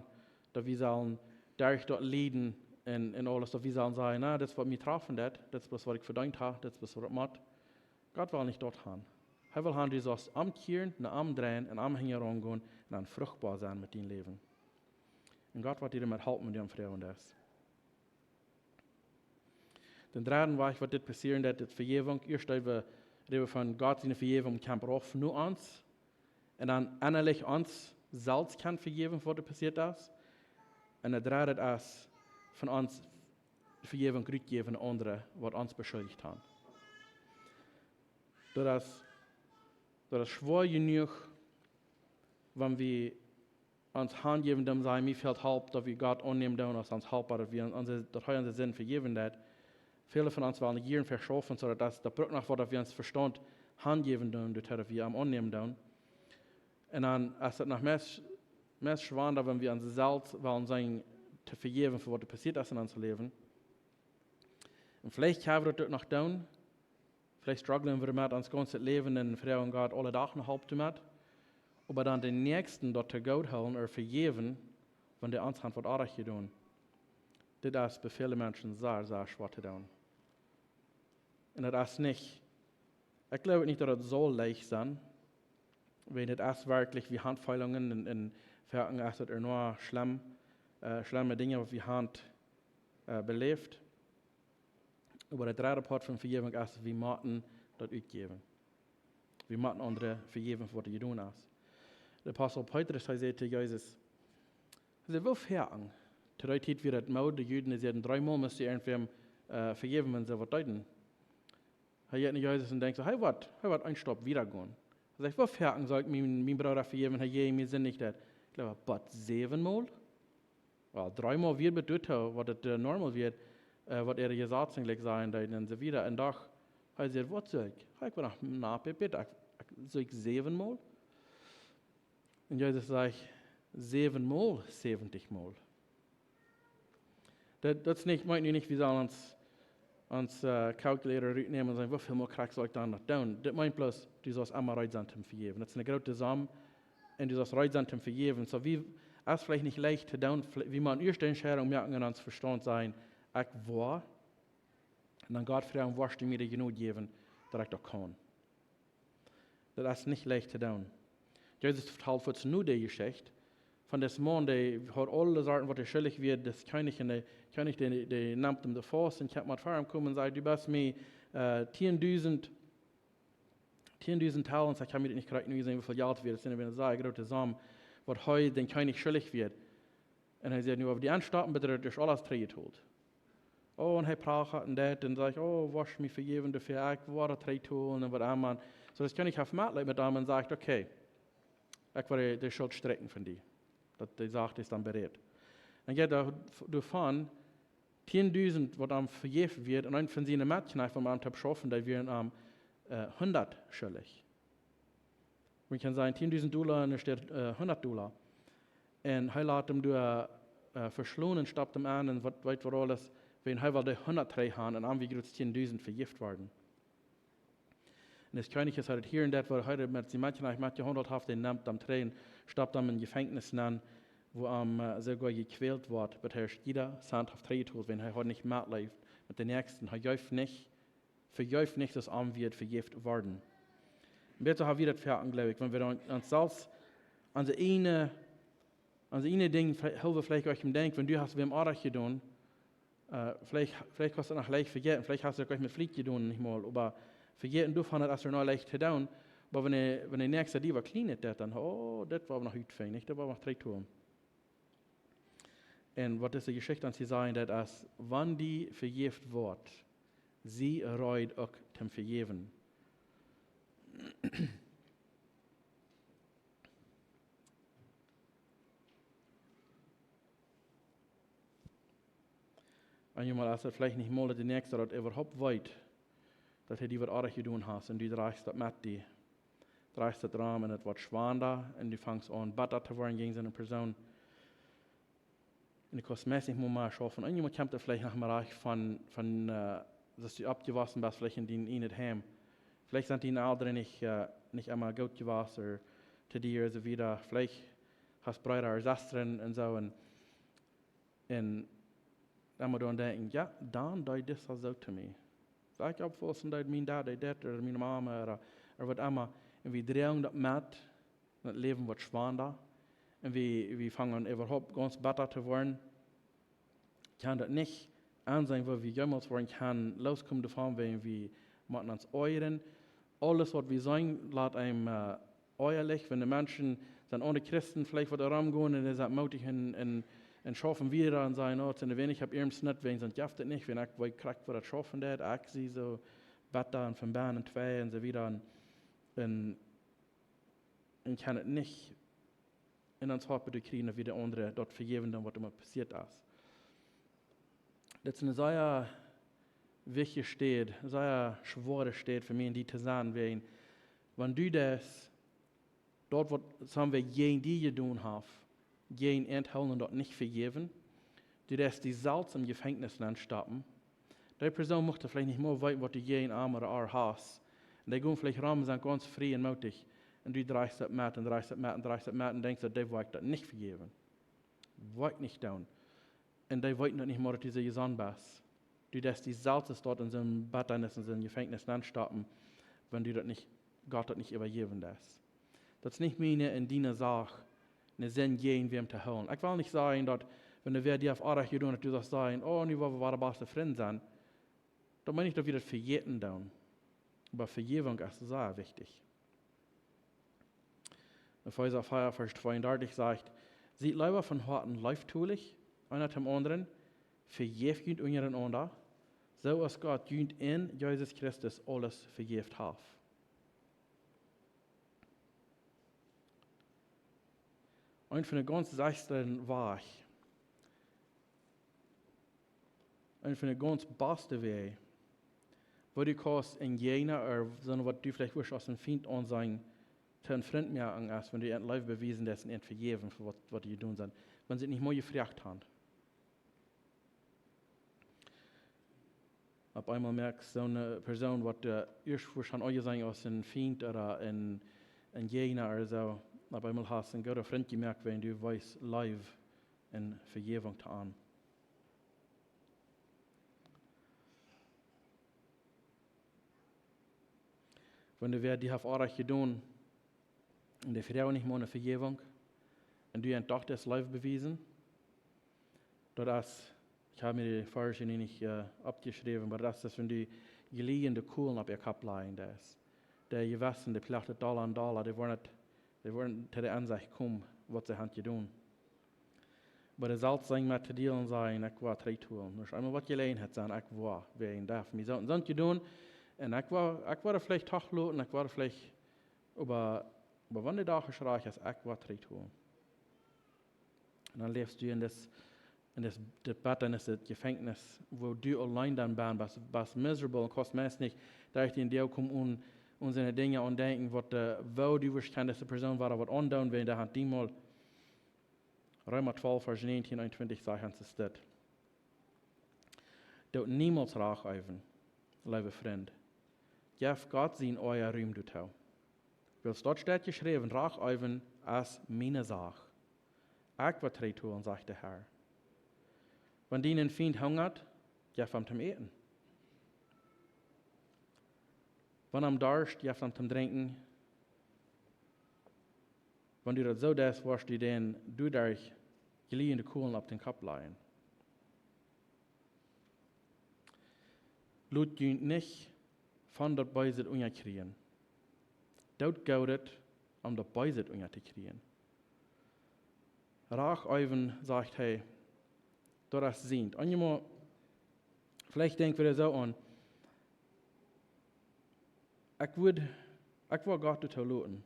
daut wie sellen derch daut lieden un, un aules, daut wie sellen sajen: Na, dit es, waut mie trafen deit, dit es bloos, waut ekj vedeent hab, dit es bloos, waut ekj mott. Gott well nich daut haben. Hee well haben, du sust omkjieren, no am dreien un am hinjaraun gonen un dan fruchtboa sennen met dien Läwen. Un Gott woat die doamet halpen, wan du am froagen deist. Dän dredden Wajch, waut dit passieren deit, dit Vejäwunk, ieescht räden wie, räden wie von Gott siene Vejäwunk kjemt rauf no ons. Un dan ennalich ons selfst kaun vejäwen fa waut passieet es. Un daut dredde es von ons Vejäwunk rutjäwen aun aundre, waut ons beschuldicht haben. Daut es, daut es schwoa jenuach, wan wie ons hanjäwen doonen, sajen, mie fält Help, daut wie Gott aunnämen doonen aus ons Helpa, daut wie onse, daut hee onse Sind vejäwen deit. Väle von ons wellen jieren veschaufen, soo daut daut, daut brukt noch waut, daut wie ons Vestaunt hanjäwen doonen, daut hee, daut wie am aunnämen doonen. Un dan es daut noch meist, meist schwanda, wan wie ons selfst wellen sennen to vejäwen fa waut passieet es en ons Läwen. Un veleicht kjenn wie daut uk noch doonen. Veleicht strugglen wie met ons gaunzet Läwen un froagen Gott aule Dach no Help doamet. Oba dan dän Näakjsten daut to goot hoolen ooda vejäwen, wan dee ons haft waut oajet jedonen. Dit es bie väle Menschen sea, sea schwoa to doonen. Un daut es nich, ekj jleew nich, daut daut saul leicht sennen. Wan daut es werkjlich, wie haben Feelungen un, un werkjlich es daut ea noch schlemm, äh, schlemme Dinja, waut wie haben, äh, beläft. Oba de dredde Poat von Vejäwunk es, wie motten daut utjäwen. Wie motten aundre vejäwen fa waut dee jedonen haben. De Apostel Petrus, hee säd to Jesus, hee säd, woo foaken? To dee Tiet wia daut Mood, de Juden, dee säden, dreemol must du irjentwäm, äh, vejäwen, wan see waut deeden. Hee jeit no Jesus un denkjt soo, hee woat, hee woat eenen Stap wieda gonen. Hee sajcht, woo foaken saul ekj mien, mien Brooda vejäwen, hee jäajen mie sindicht haft? Ekj jleew, waut, säwenmol? Well, dreemol wia daut doa, waut daut, äh, normal wia, äh, waut äare Jesazen jlikj sajen deeden un soo wieda. Un doch, hee säd, waut saul ekj? Hee, ekj woa noch, na, bitte, bitte, ekj, ekj, saul ekj säwenmol? Un Jesus sajcht, säwenmol, säwentichmol. Daut, daut es nich, meent nu nich, wie sellen ons, ons, äh, calculator rutnämen un sajen, woo väl mol krakjt saul ekj dan noch doonen? Daut meent bloos, du saust emma reed sennen toom vejäwen. Daut es eene groote Som. Un du saust reed sennen toom vejäwen. Soo, wie, es veleicht nich leicht to doonen, wie motten ieescht de Entscheidunk moaken en ons Vestaunt sajen, ekj woa. Un dan Gott froagen, woascht du mie de Jnod jäwen, daut ekj daut kaun. Daut es nich leicht to doonen. Jesus vetalt fa ons nu de Jeschicht von disen Maun, dee haud aule Sorten, waut hee schuldich wia, dän Kjennich, un de Kjennich, dee, dee nemt am doa faust un kjemt met ver am komen un sajcht, du best mie, äh, tieen dusent, tieen dusent Talenten, ekj kaun mie daut nich krakjt nu seenen, woo väl Jelt wia, daut es eene sea groote Som, waut hee dän Kjennich schuldich wia. Un hee sajcht nu, oba dee aunstoppen, bat daut es aules trigjbetolt. Oh, un hee prachat un deit un sajcht, oh, woascht mie vejäwen doafäa, ekj woa daut trigjtolen un waut emma. Soo daut Kjennich haft Metleet met am un sajcht, okay, ekj woa de, de Schult strakjen von die. Daut, dee Sach es dan berät. Un jeit doa, doavon, tieen dusent, waut am vejäft wort, un eena von siene Metkjnajchts, waut met am toop schauft, dee wieren am, äh, hundat schuldich. Wie kjennen sajen, tieen dusent Dolla un doa steit, äh, hundat Dolla. Un hee lat am doa, äh, veschlonen un stopt am aun un waut, weet waut aules, wiels hee wull dee hundat trigj haben un am wia jrod tieen dusent vejäft worden. Un dän Kjennich es hee daut hia un daut, waut hee met sien Metkjnajchts metjehaundelt haft, dän nemt am trigj un stopt am em Jefenkjnis nenn, wua am, äh, soogoa jekjwält wort, bat hee jieda Cent haft trigjjetolt, wiels hee haud nich Metleet met dän Näakjsten, hee jeef nich, vejäft nich, soo aus am wudd vejäft woaren. Un bat soo ha wie daut foaken, jleew ekj, wan wie dan ons selfst aun de eene, aun de eene Dinj, hoolen veleicht uk em Denkj, wan du hast wäm oajch jedonen, äh, veleicht, veleicht kaust du noch leicht vejäten, veleicht hast du daut uk met Fliet jedonen, nich mol, oba vejäten doavon, daut es noch leicht to doonen, oba wan de, wan de Näakjsta die waut Kjlienet deit, dan, oh, daut woa wie noch utfinjen, nich? Daut woa wie noch trigjtolen. Un waut dise Jeschicht ons hia sajcht, daut es, wan die vejäft wort, sie reed uk toom vejäwen. Un eemol es et veleicht nich mol, daut de Näakjsta daut äwahaupt weet, daut hee die waut oajch jedonen haft, un du drajchst daut met die, drajchst daut rom un et woat schwanda un du fangst aun, betta to woaren jäajen soone Persoon. Un du kaust meist nich mea schaufen. Un eemol kjemt et veleicht noch mea rajcht von, von, äh, daut du oppjewossen best, veleicht en dien ieejnet Heim. Veleicht sent diene Elren nich, äh, nich emma goot jewast, ooda to die, ooda soo wieda. Veleicht hast Breeda ooda Sestren un soo. Un, un dan mott eena denkjen, jo, dan deed dis soo to mie. Soo ekj oppwoss, deed mien Dad, deed dit, ooda miene Mama, ooda, ooda waut emma. Un wie droagen daut met, daut Läwen woat schwanda. Un wie, wie fangen aun äwahaupt gaunz betta to woaren. Kaun daut nich aunseenen, woo wie jemols woaren kjennen loskomen doavon, wan wie motten ons oajren. Aules waut wie seenen, lat eenem oajalich, wan de Menschen, sent aundre Christen veleicht waut romgonen un dee sent mootich un, un, un schaufen wieda un sajen: "Oh, et sent weinich opp äarem Snit, wan sent jeft et nich, wan ekj weet krakjt woo daut schaufen deit, ekj sie soo betta un von bennen twei" un soo wieda. Un, un, un kaun et nich en ons Hoat doa kjrieen, daut wie de aundre daut vejäwen doonen, waut doa passieet es. Daut es eene sea wichtje Städ, eene sea schwoare Städ fa mie un die to seenen, wäajen, wan du daut, daut waut soone jäajen die jedonen haft, jäajen an hoolen un daut nich vejäwen, du deist die selfst em Jefenkjnis nenstoppen. Dee Persoon mucht veleicht nich mol weeten, waut du jäajen am ooda ar hast. Un dee gonen veleicht rom un sent gaunz frie un mootich. Un du drajchst daut met un drajchst daut met un drajchst daut met un denkjst, daut dee woat daut nich vejäwen. Woat nich doonen. Un dee weeten daut nich mol, daut du soo jesonnen best. Du deist die selfst doa en soone Bettanis, en soone Jefenkjnis nenstoppen, wan du daut nich, Gott daut nich äwajäwen deist. Daut es nich miene un diene Sach, eene Sind jäajen wäm to hoolen. Ekj well nich sajen, daut wan wäa die haft oajch jedonen, daut du sast sajen: "Oh, nu woa wie wada baste Frind sennen." Daut meen ekj, daut wie daut vejäten doonen. Oba Vejäwunk es sea wichtich. Efeesa vea, Varsch tweeundartich sajcht: "Siet leewa von Hoaten leeftolich, eena däm aundren, vejäft junt unjarenaunda, soo aus Gott junt en Jesus Christus aules vejäft haft." Eent von de gaunz sechsten Wäaj, eent von de gaunz baste Wäaj, woo du kaust een Jäajna ooda soone, waut du veleicht wurscht aus een Fient aunseenen, to een Frint moaken, es wan du an Leew bewiesen deist un an vejäwen fa waut, waut dee jedonen sent, wan see nich mol jefroagt haben. Opp eemol moakst soone Persoon, waut du ieescht wurscht aunseenen aus een Fient ooda een, een Jäajna ooda soo, opp eemol hast een gooda Frint jemoakt, wan du weist Leew un Vejäwunk to an. Wan wäa die haft oajch jedonen un dee froagen nich mol no Vejäwunk, un du an doch deist Leew bewiesen, daut es, ekj hab mie dee Varsch nu nich, äh, oppjeschräwen, oba daut es, daut wan du jliejende Kulen opp äa Kopp lajen deist. Dee Jewessen, dee ploacht daut dolla un dolla, dee woaren, dee woaren to de Ensecht komen, waut see haben jedonen. Oba dee selfst sent met to dealen, sajen: "Ekj woa trigjhoolen." Aus eemol waut Jeläajenheit sennen, ekj woa, wäajen daut haft mie soo un soo jedonen. Un ekj woa, ekj woa veleicht doch loten, ekj woa veleicht, oba, oba wan de Dach es rajcht, es ekj woa trigjhoolen. Un dan läfst du en daut, en daut, daut Bad, en daut Jefenkjnis, wua du auleen dan best, best, best miserable un kaust meist nich, daut ekj en die kom un, un soone Dinja aundenkjen, waut, äh, woo du wurscht kjennen dise Persoon woaren waut aundoonen, wan dee haft die mol Reema twalf, Varsch näajentieen, eenuntwintich sajcht ons dit: "Doot niemols Rach eewen, leewe Frind. Jeff Gott sien Oaja Rum doatoo. Wiels daut steit jeschräwen: Rach eewen es miene Sach. Ekj woa trigjhoolen, sajcht de Herr. Wan dien Fient hungat, jeff am to äten. Wan am darscht, jeff am to drinkjen. Wan du daut soo deist, woascht du dän doaderch jliejende Kulen opp dän Kopp lajen. Lot junt nich von daut Beeset unjakjrieen. Doot Goodet, om daut Beeset unjatokjrieen." Rach eewen, sajcht hee, daut es sient. Un jie mott veleicht denkjen wie soo aun: "Ekj wudd, ekj wudd Gott daut loten.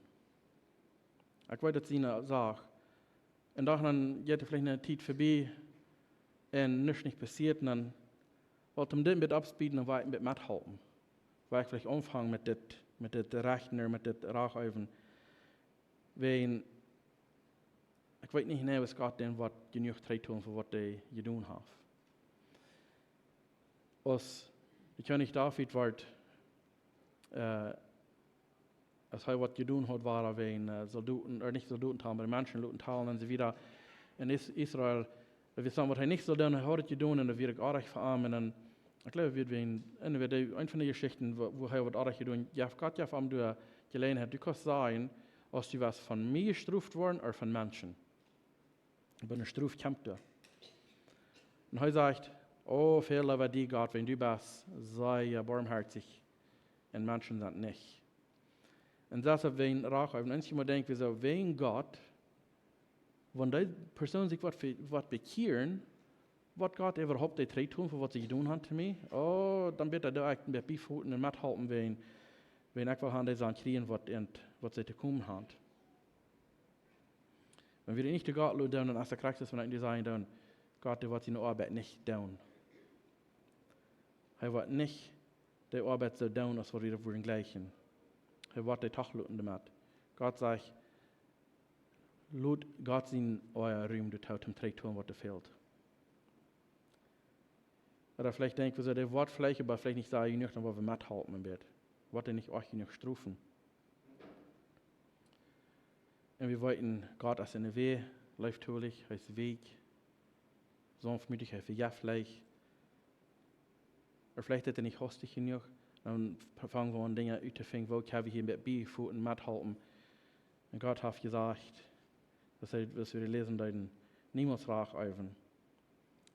Ekj weet daut siene Sach." Un dan, dan jeit veleicht eene Tiet verbie un nuscht nich passieet, un dan woa ekj dit een bät oppspeeden un woa ekj een bät methalpen. Woa ekj veleicht aunfangen met dit, met dit Rechten, met dit Rach eewen. Wäajen ekj weet nich, nä, aus Gott dän woat jenuach trigjhoolen fa waut hee jedonen haft. Aus de Kjennich David woat, äh, aus hee waut jedonen haud, wia hee wäajen, äh, Soldoten, ooda nich Soldoten talen, oba Menschen loten talen un soo wieda. En Is-, Israel, wie sajen, waut hee nich sull doonen, hee haud et jedonen un daut wia oajch fa am. Un dan, ekj jleew, wie, wie en, en, wie de, eent von de Jeschichten, wua, wua hee waut oajch jedonen, jo, Gott jeef am de Jeläajenheit, du kaust sajen, aus du wurscht von mie jestroft woaren ooda von Menschen. Oba ne Strof kjemt doa. Un hee sajcht: "O, väl leewa die, Gott, wiels du best sea barmhoatich un Menschen sent nich." Un daut es, wan Rach äwa ons jemaunt denkjt, wie soo, wan Gott, wan dee Persoon sikj woat ve-, woat bekjieren, woat Gott äwahaupt dee trigj doonen fa waut see jedonen haben to mie? O, dan bäta doo ekj een bät biefoten un methalpen, wan, wan ekj well haben, dee sent kjrieen waut, waut see to komen haben. Wan wie nich to Gott loten, dan es daut krakjt soo aus wan ekj die sajen doo: "Gott, dee woat siene Oabeit nich doonen." Hee woat nich de Oabeit soo doonen aus waut wie daut wudden jlikjen. Hee woat dee doch loten doamet. Gott sajcht: "Lot Gott sien Oaja Rum doatoo, toom trigj doonen waut doa fält." Ooda veleicht denkj wie soo, dee woat veleicht, oba veleicht nich sea jenuach, dan woa wie methalpen een bät. Woat dee nich uk jenuach strofen? Un wie weeten, Gott es enne Welt leeftolich, hee es weekj, saunftmootich, hee vejeft leicht. Ooda veleicht es hee nich hastich jenuach. Dan fangen wie aun, Dinja uttofinjen, woo kjenn wie hia een bät biefoten, methalpen? Un Gott haft jesajcht, daut hee, waut wie läsen deeden, niemols Rach äwen.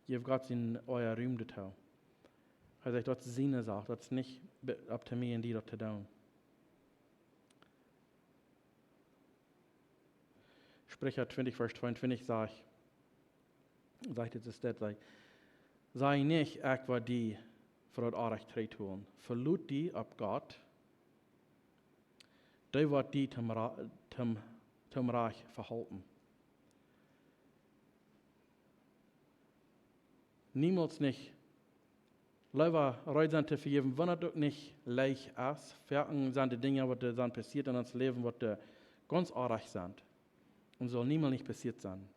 Jeff Gott sien Oaja Rum doatoo. Hee sajcht, daut es siene Sach, daut es nich be-, opp to mie un die daut to doonen. Spricha twintich, Varsch tweeuntwintich sajcht, sajcht et, es daut, sajcht: "Saj nich, ekj woa die fa daut Orrajcht trigj doonen. Velot die opp Gott, dee woat die toom Ra-, toom, toom Rajcht vehalpen." Niemols nich. Leewa reed sennen to vejäwen, wan et uk nich leicht es. Foaken sent de Dinja, waut doa sent passieet en ons Läwen, waut doa gaunz oajch sent. Un saul niemols nich passieet sennen.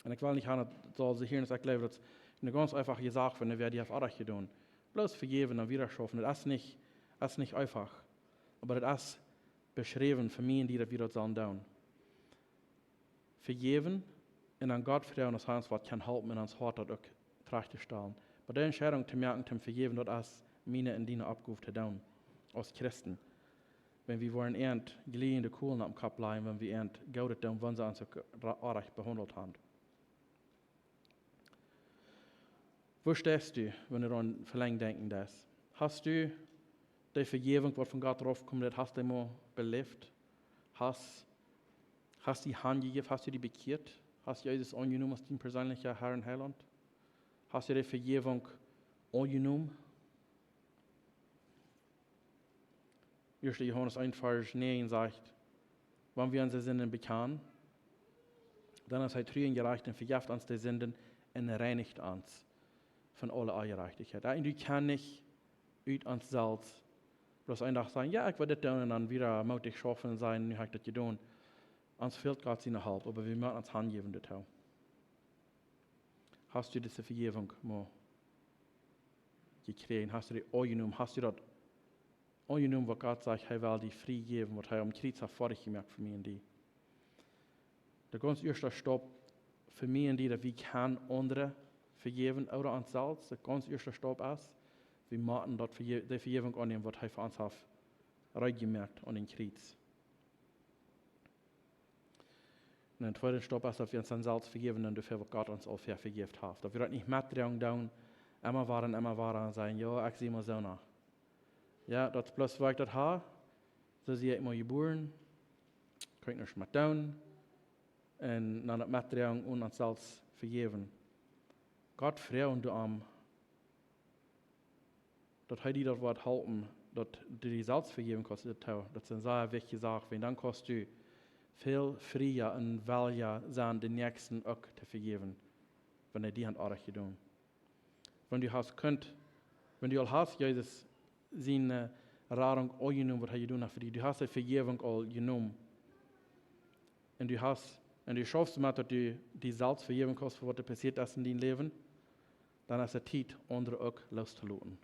Un ekj well nich haben, daut saul sikj hieren, daut ekj jleew, daut es eene gaunz eefache Sach, wan wäa die haft oajch jedonen. Bloos vejäwen un wieda schaufen, daut es nich, es nich eefach. Oba daut es beschräwen fa mie un die, daut wie daut sellen doonen. Vejäwen un aun Gott froagen, aus hee ons waut kaun halpen un ons Hoat daut uk trajcht to stalen. Oba de Entscheidunk to moaken, to vejäwen, daut es miene un diene Oppgow to doonen, aus Christen. Wan wie woaren an jlikj de Kolen oppem Kopp lajen, wan wie an Goodet doonen, wan see ons uk ra-, oajch behaundelt haben. Woo steist du, wan du aun Velenjen denkjen deist? Hast du de Vejäwunk, waut von Gott raufkomen deit, hast du mol beläft? Hast, hast die hanjejäft, hast du die bekjieet? Hast du Jesus aunjenomen aus dien perseenlicha Herr un Heilaunt? Hast du de Vejäwunk aunjenomen? Ieeschte Johanes eent Varsch näajen sajcht: "Wan wie onse Sinden bekjanen, dan es hee tru un jerajcht un vejeft ons de Sinden un reinicht ons von aule Onjerajchtichkjeit." Un du kaust nich ut ons selfst bloos een Dach sajen: "Jo, ekj well dit doonen," un dan wieda mootich schaufen un sajen: "Nu hab ekj daut jedonen." Ons fält Gott siene Help, oba wie motten ons hanjäwen doatoo. Hast du dise Vejäwunk mol jekjräajen? Hast du dee aunjenomen? Hast du daut aunjenomen, waut Gott sajcht, hee well die frie jäwen, waut hee aum Kjriez haft foadich jemoakt fa mie un die? De gaunz ieeschta Staup fa mie un die, daut wie kjennen aundre vejäwen ooda ons selfst, de gaunz ieeschta Staup es, wie motten daut Vejä-, de Vejäwunk aunnämen, waut hee fa ons haft reed jemoakt aun dän Kjriez. Un de tweede Staup es, daut wie ons dan selfst vejäwen un doafäa, waut Gott ons aul ve-, vejäft haft. Daut wie daut nich met droagen doonen, emma wada un emma wada un sajen: "Jo, ekj sie mau soona." Jo, daut es bloos, woo ekj daut hab. Soo sie ekj mau jebuaren. Kaun ekj nuscht met doonen. Un dan daut met droagen un ons selfst vejäwen. Gott froagen doaromm, daut hee die daut woat halpen, daut du die selfst vejäwen kaust, daut, daut es eene sea wichtje Sach, wiels dan kaust du väl fria un welja sennen, dän Näakjsten uk to vejäwen, wan hee die haft oajch jedonen. Wan du hast kunt, wan du aul hast Jesus siene, äh, Radunk aunjenomen, waut hee jedonen haft fa die, du hast de Vejäwunk aul jenomen. Un du hast, un du schaufst doamet, daut du die selfst vejäwen kaust fa waut doa passieet es en dien Läwen, dan es et Tiet, aundre uk loostoloten.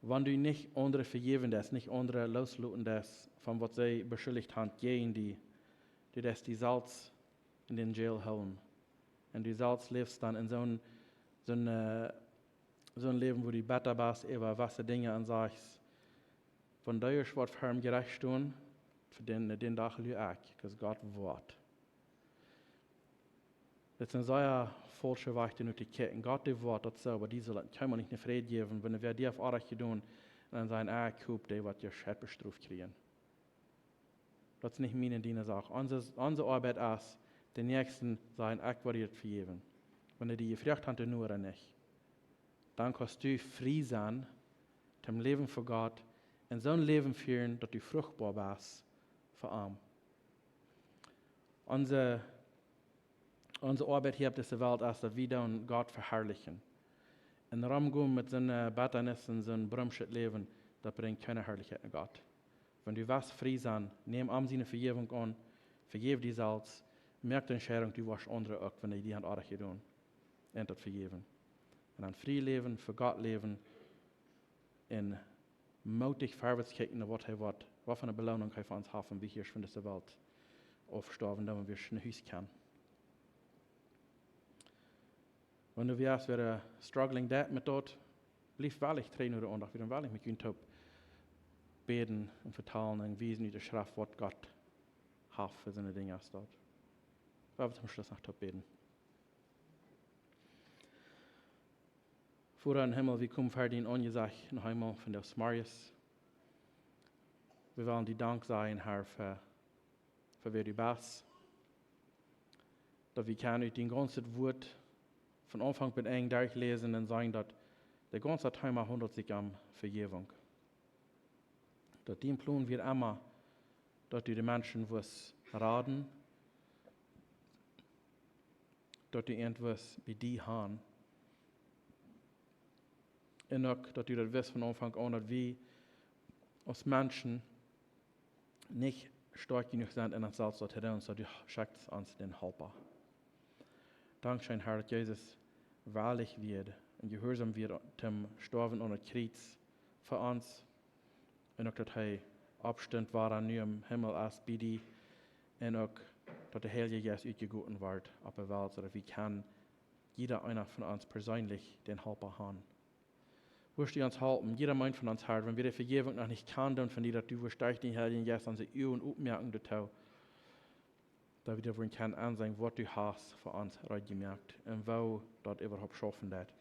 Wan du nich aundre vejäwen deist, nich aundre loosloten deist von waut see beschuldicht haben jäajen die, du deist die selfst en dän Jail hoolen. Un du selfst läfst dan en soon, soon, äh, soon Läwen, wua du bäta best äwa jewesse Dinja un sajchst, wan dee woat ver am Jerecht stonen, Fa dän, dän Dach lua ekj, because Gott woat. Daut es een sea faulscha Wajch, doa no to kjikjen. Gott, dee woat daut soo, oba dee saul daut kjeenmol nich ne Fräd jäwen, wan wäa die haft oajch jedonen, un dan sajen: "Ah, ekj hop, dee woat je schepestrof kjrieen." Daut es nich miene un diene Sach. Onse, onse Oabeit es, dän Näakjsten sajen: "Ekj woa die daut vejäwen." Wan dee die jefroagt haft, dan ooda nich. Dan kaust du frie sennen, toom läwen fa Gott, un soon Läwen fieren, daut du fruchtboa best fa am. Onse, onse Oabeit hia opp dise Welt es, daut wie dan Gott veharlichen. Un rom gonen met soone Bettanis un soon bromschet Läwen, daut brinjt kjeene Harlichkjeit no Gott. Wan du west frie sennen, nemm am siene Vejäwunk aun, vejeff die selfst, moak de Entscheidunk, du woascht aundre uk, wan dee die haft oajch jedonen, un daut vejäwen. Un dan frie läwen, fa Gott läwen, un mootich verwoats kjikjen no waut hee woat, waut fa eene Beloonunk hee fa ons haft, wan wie hia von dise Welt aufstoawen, dan wie no Hus kjennen. Wan du wieescht, wäa struggling deit met daut, bliew woarlich trigj no de Aundacht, wie dan woarlich met junt toop bäden un vetalen un wiesen ut de Schreft, waut Gott haft fa soone Dinja aus daut. Lot ons toom Schluss noch toop bäden. Voda em Himmel, wie komen ver dien Aunjesecht noch eemol vondoag zemorjes. Wie wellen die Dank sajen, Herr, fa, fa wäa du best. Daut wie kjennen ut dien gaunzet Wuat von Aunfank bat Enj derchläsen un seenen, daut daut gaunze Thema haundelt sikj om Vejäwunk. Daut dien Plon wia emma, daut du de Menschen wurscht raden, daut du an wurscht bie die han. Un uk daut du daut wist von Aunfank aun, daut wie aus Menschen nich stoakj jenuach sent, om ons selfst daut to doonen, soo du schekjst ons dän Halpa. Dankscheen, Herr, daut Jesus woarlich wia un jehuarsom wia toom stoawen aun daut Kjriez fa ons. Un uk daut hee oppstunt, wada nu em Himmel es bie die. Un uk daut de Heilje Jeist utjegoten wort opp de Welt, soo daut wie kjennen, jieda eena von ons perseenlich, dän Halpa han. Wurscht du ons halpen, jieda eena von ons, Herr, wan wie de Vejäwunk noch nich kjanen doonen von die, daut du wurscht derch dän Heiljen Jeist onse Uagen opmoaken doatoo, daut wie doa wudden kjennen aunseenen, waut du hast fa ons reed jemoakt un woo daut äwahaupt schaufen deit.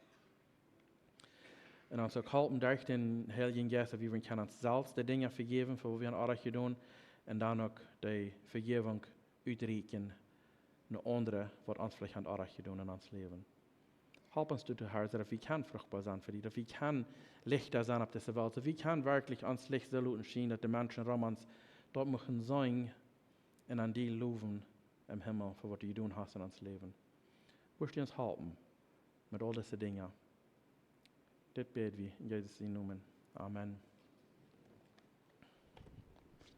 Un ons uk halpen derch dän Heiljen Jeist, daut wie wudden kjennen ons selfst de Dinja vejäwen, fa waut wie han oajch jedonen, un dan uk de Vejäwunk utrieekjen no aundre, waut ons veleicht han oajch jedonen en ons Läwen. Halp ons doatoo, Herr, daut wie kjennen fruchtboa sennen fa die, daut wie kjennen Lichta sennen opp dise Welt, daut wie kjennen werkjlich ons Licht soo loten schienen, daut de Menschen rom ons daut muchten seenen un an die lowen em Himmel fa waut du jedonen hast en ons Läwen. Wurscht du ons halpen met aul dise Dinja? Dit bäd wie en Jesus sienen Nomen. Amen.